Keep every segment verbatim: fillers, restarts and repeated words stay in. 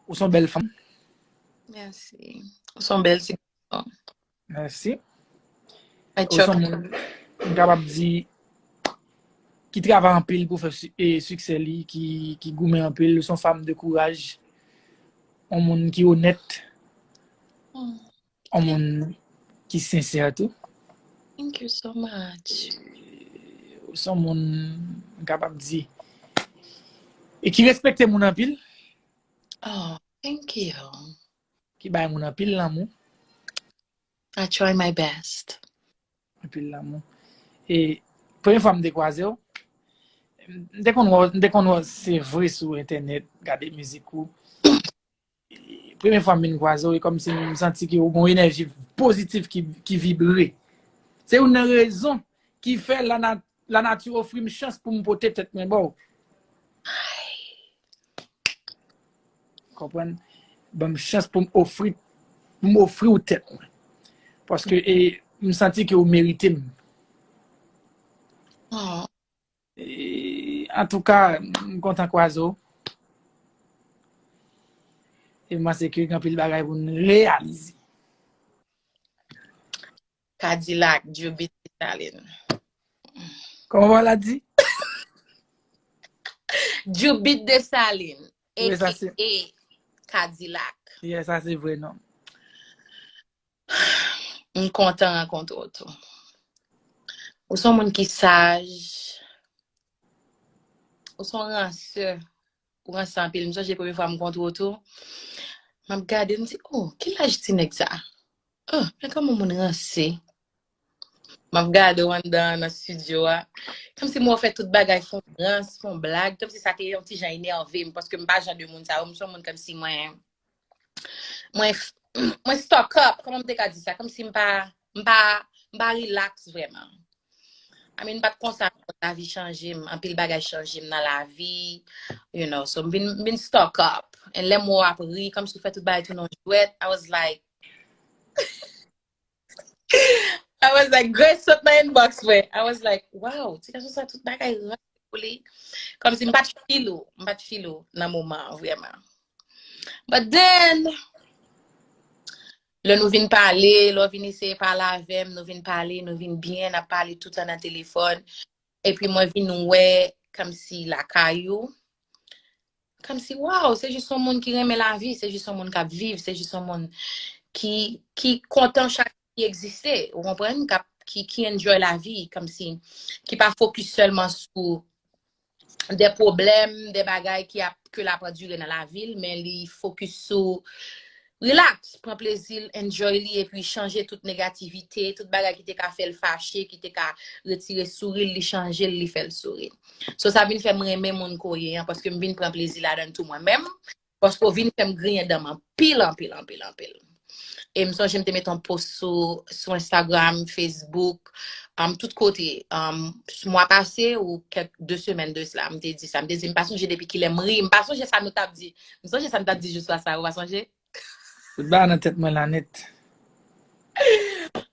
Ou se yon bèl fanm. Mèsi. Ou se yon bèl ti gason. Mèsi. I Ou se yon chok. Moun, m kapab di, ki travay anpil pou fè si- e siksè li, ki, ki goumen anpil. Ou se yon fanm de kouraj. Yon moun ki onèt. Mm. Yon moun ki sensè tou. Thank you so much. Ou se yon moun, m kapab di, e ki respekte moun anpil, Oh, thank you. Ki bay moun anpil lanmou, I try my best. Anpil lanmou. E premye fwa m te kwaze w, m te konn wè, m te konn wè se vre sou entènèt, gade mizik ou. E premye fwa m vin kwaze w, e kòmsi m santi ke ou gen yon enèji pozitif ki, ki vibre. Se youn nan rezon ki fè la, na, la nature ofri m chans pou m pote tèt mwen ba w. Konprann? Ban m chans pou m ofri, pou m ofri w tèt mwen. Paske e, m santi ke ou merite m. Oh, E, antouka, m kontan kwaze w. E m panse ke gen anpil bagay pou n reyalize. Cadillac, Jubit Dessalines. Kòman w la di? Jubit Dessalines, Wi, sa se- A K A Cadillac. Yeah, sa se vre non. M kontan rankontre w tou. Ou se yon moun ki saj. Ou se yon ransè. Ou ransè anpil. M sonje premye fwa m kontre w tou. M ap gade, m di, oh, ki laj ti nèg sa? Oh, men kòman moun ranse. M ap gade w anndan nan estidyo a. Kòmsi m wè w fè tout bagay, fè yon rans, fè yon blag. Kòmsi sa te yon ti jan enève m, paske m pa jan de moun sa yo. M se yon moun kòmsi mwen, mwen, mwen stuck up, kòman m te ka di sa? Kòmsi m pa, m pa, m pa relax vrèman. I mean, m pa t konsa, lavi chanje m, anpil bagay chanje m nan lavi, you know, so m vin, m vin stuck up. And lè m wè w ap ri, kòmsi w fè tout bagay tounen yon jwèt, I was like, I was like, Grace sot nan inbox mwen. I was like, wow, ti gason sa tout bagay ranse pou li. Kòmsi m pa t feel ou, m pa t feel ou nan moman an, vrèman. But then, lè nou vin pale, lè w vin eseye pale avè m, nou vin pale, nou vin byen, n ap pale toutan nan telefòn. Epi mwen vin wè, kòmsi lakay ou, kòmsi, wow, se jis yon moun ki renmen lavi, se jis yon moun k ap viv, se jis yon moun ki, ki kontan chak ki egziste, ou konprann, k ap, ki, ki enjoy lavi, kòmsi, ki pa fokis sèlman sou de pwoblèm, de bagay ki ap, ke l ap andire nan lavi l, men li fokis sou relax, pran plezi l, enjoy li, epi chanje tout negativite, tout bagay ki te ka fè l fache, ki te ka retire souri l, li chanje l, li fè l souri. So, sa vin fè m renmen moun ke w ye an, paske m vin pran plezi ladan l tou mwen menm, paske w vin fè m griyen dan m anpil, anpil, anpil, anpil. E m sonje m te mete yon post sou, sou Instagram, Facebook, um, tout kote, um, mwa pase ou kèk de semèn de sila, m te di sa. M te di, m pa sonje depi kilè m ri, m pa sonje sa nou t ap di. M sonje sa nou t ap di jou swa sa, ou pa sonje? Tout bagay nan tèt mwen la nèt.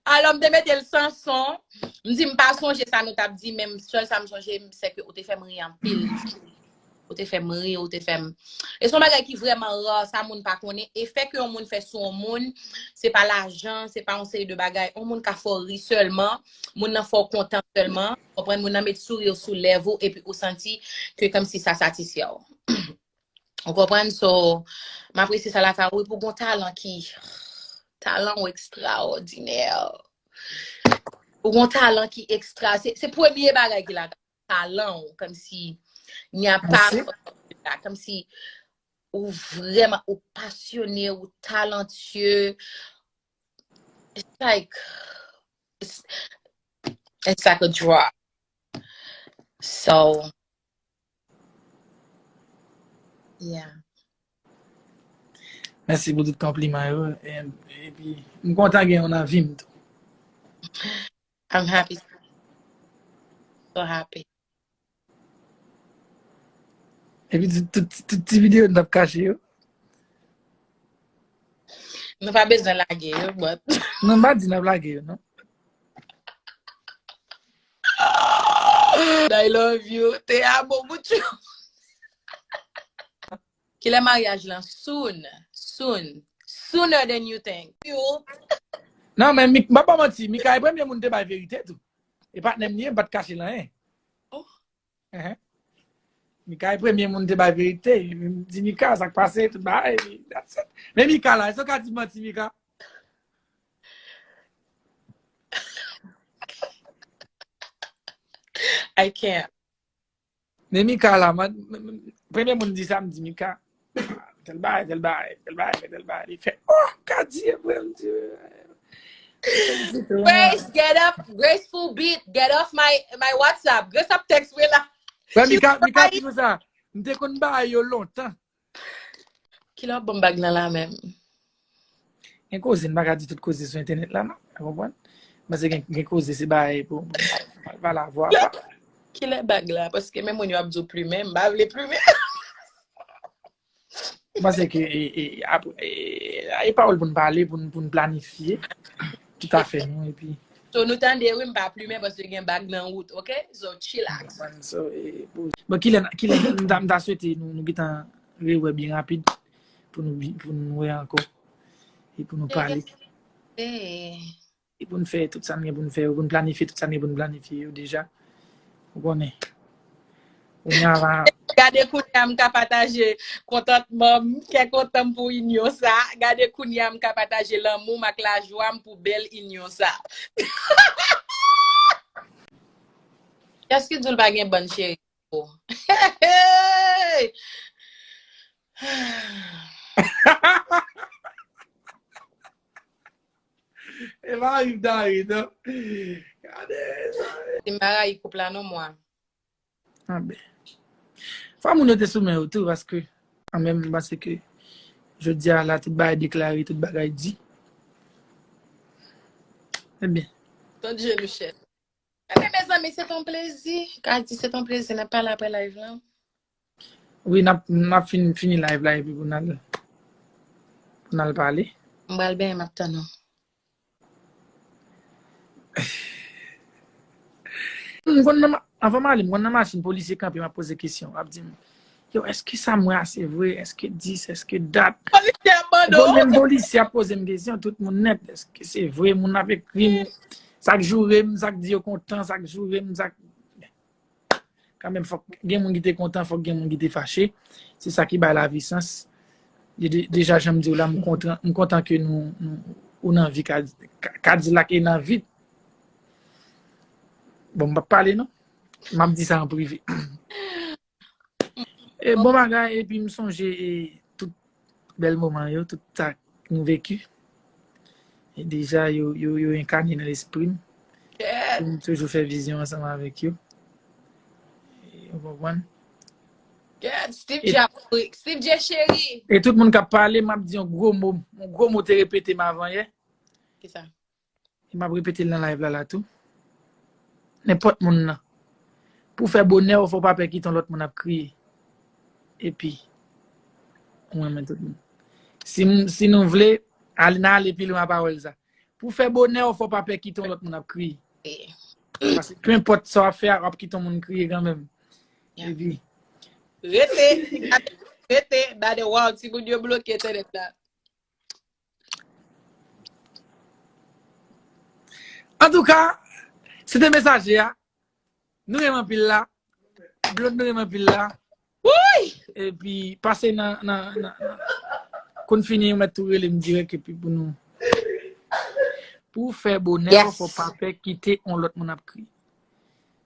Alò, m te mete l san son. M di, m pa sonje sa nou t ap di, men sèl sa m sonje, se ke ou te fè m ri anpil. Ou te fè m ri, ou te fè m. E se yon bagay ki vrèman ra, sa moun pa konnen. Efè ke yon moun fè sou yon moun, se pa lajan, se pa yon seri de bagay. Yon moun ka fè w ri sèlman, moun nan fè w kontan sèlman. Konprann, moun nan met souri sou lèv ou, epi ou santi ke kòmsi sa satisfè w. Ou konprann? So, m apresye sa lakay ou, epi ou gon talan ki, talan ou ekstraòdinè. Ou gon talan ki ekstra, se, se premye bagay ki lakay, talan ou, kòmsi, il n'y a pas, Mèsi. Kòmsi, ou vrèman, ou pasyone, ou talantye. It's like, it's, it's like a draw. So, yeah. Mèsi pou tout konpliman yo. E, epi, m kontan gen yon nan vi m tou. I'm happy. So happy. Epi, tout, tout, tout ti videyo n t ap kache yo. Nou pa bezwen lage yo, but Non, m pa di n ap lage yo, non. I love you. Te amo mucho. Kilè maryaj lan? Soon. Soon. Sooner than you think. Non, men Mik- m pa ba manti, Mika e premye moun te bay verite tou. E patnè m li ye, m pa t kache l anyen. Oh. Ehe. Mika e premye moun te bay verite. M di Mika, sa k pase, tout bagay, epi that's it. Men Mika la, èske w ka di manti, Mika? I can't. Men Mika la, man, m- m- premye moun di sa, m di Mika, tèl bagay, tèl bagay, tèl bagay, tèl bagay. Li fè, oh, ka di, vre, m di, Grace, get up, graceful beat, get off my, my WhatsApp. Grace ap text mwen la. Wè, Mika, Mika di nou sa. M te konn bay yo lontan. Kilè w ap ban m bag lan la menm? Gen koze, m pa ka di tout koze sou entènèt la non, ou konprann? Paske gen, gen koze se bagay pou, pou pale avwa apa. Kilè bag la? Paske men moun yo ap di w plimen, m pa vle plimen. M panse ke e, e, apre, e, e pawòl pou n pale, pou n, pou n planifye tout afè nou epi. So nou tande wi, m pa plimen paske gen bag nan wout, oke? So chillax. So, e, pou, bon, kilè, kilè, m ta, m ta swete nou, nou gentan rewè byen rapid pou nou, pou nou wè ankò e pou nou pale. E pou n fè tout sa n gen pou n fè yo, pou n planifye tout sa n gen pou n planifye yo deja. Ou konnen. Kounye a la. Gade kounye a m ka pataje kontantman m, kè kontan m pou inyon sa. Gade kounye a m ka pataje lanmou m ak lajwa m pou bèl inyon sa. Kiyès ki di w l pa gen bann cheri? E pa rive David non. Gade sa. Si m pa rayi koup la non mwa. Anben. Fò moun yo te sou men yo tou paske an menm m panse ke jodi a la tout bagay deklare, tout bagay di. Ebyen. Tande Michel. Ebyen mezanmi, se t on plezi. Ka di se t on plezi n ap pale apre live lan. Wi, n ap, n ap fin, fini live la epi pou n al, pou n al pale. M pral benyen, m ap tann ou. M konn nan, anvan m ale, m konn nan machin, polisye kanpe, m ap poze kesyon. L ap di m, yo, èske sa m wè a se vre? Èske dis? Èske dat? Polisye ap mande w. Konbyen polisye ap poze m kesyon, tout moun nèt. Èske se vre? Moun ap ekri m, sa k joure m, sa k di yo kontan, sa k joure m, sa k Kanmenm, fòk gen moun ki te kontan, fòk gen moun ki te fache. Se sa ki bay lavi sans. Deja, jan m di w la, m kontan, m kontan ke nou, nou ou nan vi, Kadilak e nan vi. Bon, m p ap pale non. M ap di sa an prive. E bon bagay, epi m sonje e tout bèl moman yo, tout sa nou veki. E deja, yo, yo, yo enkane nan lespri m. M toujou fè vizyon ansanm avèk yo. Ou konprann? Steve J ap mouri. Steve J cheri. E tout moun k ap pale, m ap di yon gwo mo. Yon gwo mo te repete m avan yè. Kisa? E m ap repete l nan live la la tou. Nenpòt moun nan. Pou fè bonè w, fò w pa pè kite yon lòt moun ap kriye. Epi, ou renmen tout moun. Si, si nou vle, al, n a ale pi lwen a pawòl sa. Pou fè bonè w, fò w pa pè kite yon lòt moun ap kriye. Paske penpòt sa w ap fè a, w ap kite yon moun kriye kanmenm. Epi. Rete, rete, gade, waw, timoun yo bloke entènèt la. Antouka, se te mesaje a. Nou renmen anpil la. Blonde nou renmen anpil la. Epi pase nan, nan, nan, nan. Konn fini, ou mèt tou rele m dirèk epi pou nou. Pou w fè bonè w, fò w pa pè kite yon lòt moun ap kriye.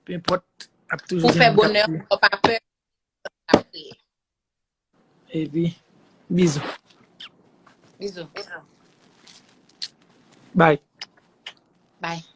Penpòt, ap toujou gen moun k ap kriye. Pou w fè bonè w, fò w pa pè. Epi, bizou. Bizou. Bye. Bye.